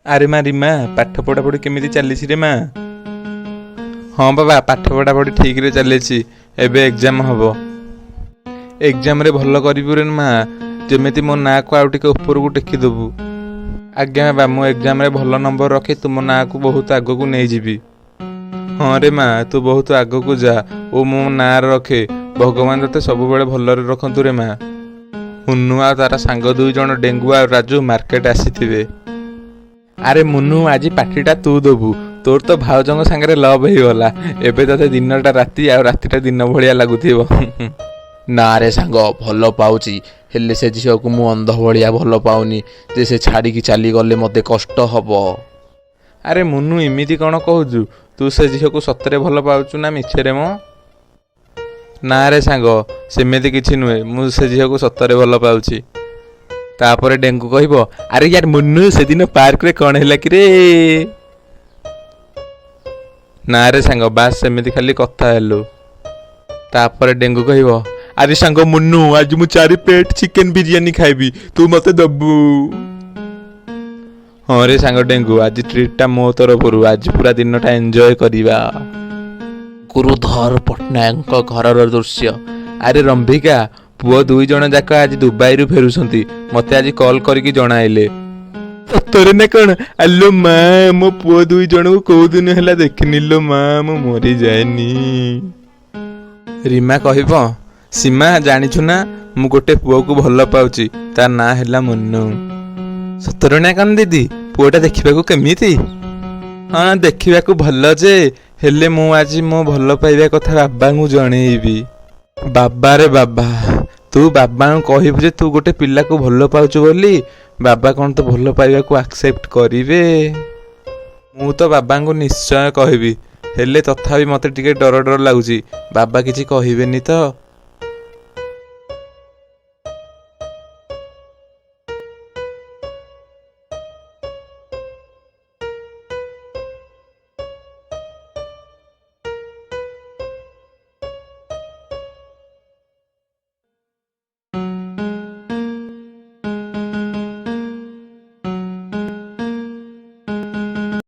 ଆରେ ମା ରୀମା, ପାଠ ପଢ଼ାପଢ଼ି କେମିତି ଚାଲିଛି ରେ ମା? ହଁ ବାବା, ପାଠ ପଢ଼ାପଢ଼ି ଠିକରେ ଚାଲିଛି। ଏବେ ଏକ୍ଜାମ୍ ହବ। ଏକ୍ଜାମ୍ରେ ଭଲ କରିବୁ ରେ ମା, ଯେମିତି ମୋ ନାଁକୁ ଆଉ ଟିକେ ଉପରକୁ ଟେକିଦେବୁ। ଆଜ୍ଞା ବାବା, ମୁଁ ଏକ୍ଜାମ୍ରେ ଭଲ ନମ୍ବର ରଖି ତୁମ ନାଁକୁ ବହୁତ ଆଗକୁ ନେଇଯିବି। ହଁ ରେ ମା, ତୁ ବହୁତ ଆଗକୁ ଯା ଓ ମୋ ନାଁ ରଖେ। ଭଗବାନ ତୋତେ ସବୁବେଳେ ଭଲରେ ରଖନ୍ତୁ ରେ ମା। ମୁନୁ ଆଉ ତାର ସାଙ୍ଗ ଦୁଇ ଜଣ ଡେଙ୍ଗୁ ଆଉ ରାଜୁ ମାର୍କେଟ ଆସିଥିବେ। ଆରେ ମୁନୁ, ଆଜି ପାର୍ଟିଟା ତୁ ଦବୁ। ତୋର ତ ଭାଉଜଙ୍କ ସାଙ୍ଗରେ ଲଭ୍ ହେଇଗଲା, ଏବେ ତୋତେ ଦିନଟା ରାତି ଆଉ ରାତିଟା ଦିନ ଭଳିଆ ଲାଗୁଥିବ। ନା ରେ ସାଙ୍ଗ, ଭଲ ପାଉଛି, ହେଲେ ସେ ଝିଅକୁ ମୁଁ ଅନ୍ଧ ଭଳିଆ ଭଲ ପାଉନି ଯେ ସେ ଛାଡ଼ିକି ଚାଲିଗଲେ ମୋତେ କଷ୍ଟ ହବ। ଆରେ ମୁନୁ, ଏମିତି କ'ଣ କହୁଛୁ? ତୁ ସେ ଝିଅକୁ ସତରେ ଭଲ ପାଉଛୁ ନା ମିଛରେ ମ? ନା ରେ ସାଙ୍ଗ, ସେମିତି କିଛି ନୁହେଁ, ମୁଁ ସେ ଝିଅକୁ ସତରେ ଭଲ ପାଉଛି। ତାପରେ ଡେଙ୍ଗୁ କହିବ, ଆରେ ୟାର ମୁନୁ, ସେଦିନ ପାର୍କରେ କ'ଣ ହେଲା କିରେ? ନା ରେ ସାଙ୍ଗ, ବାସ୍ ସେମିତି ଖାଲି କଥା ହେଲୁ। ତାପରେ ଡେଙ୍ଗୁ କହିବ, ଆରେ ସାଙ୍ଗ ମୁନୁ, ଆଜି ମୁଁ 4 ପ୍ଲେଟ୍ ଚିକେନ ବିରିୟାନୀ ଖାଇବି, ତୁ ମୋତେ ଦବୁ? ହଁ ରେ ସାଙ୍ଗ ଡେଙ୍ଗୁ, ଆଜି ଟ୍ରିଟ୍ଟା ମୋ ତରଫରୁ, ଆଜି ପୁରା ଦିନଟା ଏନ୍ଜୟ କରିବା। ଗୁରୁଧର ପଟ୍ଟନାୟକଙ୍କ ଘରର ଦୃଶ୍ୟ। ଆରେ ରମ୍ଭିକା, ପୁଅ ଦୁଇ ଜଣ ଯାକ ଆଜି ଦୁବାଇରୁ ଫେରୁଛନ୍ତି, ମୋତେ ଆଜି କଲ୍ କରିକି ଜଣାଇଲେ। ସତରେ ନା କ'ଣ? ଆଲୋ ମା, ମୋ ପୁଅ ଦୁଇ ଜଣଙ୍କୁ କୋଉ ଦିନ ହେଲା ଦେଖିନି ଲୋ ମା, ମୁଁ ମରିଯାଏନି। ରୀମା କହିବ, ସୀମା ଜାଣିଛୁ ନା, ମୁଁ ଗୋଟେ ପୁଅକୁ ଭଲ ପାଉଛି, ତା ନାଁ ହେଲା ମୁନୁ। ସତରେ ନା କ'ଣ ଦିଦି? ପୁଅଟା ଦେଖିବାକୁ କେମିତି? ହଁ, ଦେଖିବାକୁ ଭଲ ଯେ, ହେଲେ ମୁଁ ଆଜି ମୋ ଭଲ ପାଇବା କଥା ବାବାଙ୍କୁ ଜଣେଇବି। ବାବାରେ ବାବା, ତୁ ବାବାଙ୍କୁ କହିବୁ ଯେ ତୁ ଗୋଟେ ପିଲାକୁ ଭଲ ପାଉଛୁ ବୋଲି? ବାବା କ'ଣ ତୋ ଭଲ ପାଇବାକୁ ଆକ୍ସେପ୍ଟ କରିବେ? ମୁଁ ତ ବାବାଙ୍କୁ ନିଶ୍ଚୟ କହିବି, ହେଲେ ତଥାପି ମୋତେ ଟିକେ ଡର ଡର ଲାଗୁଛି। ବାବା କିଛି କହିବେନି ତ?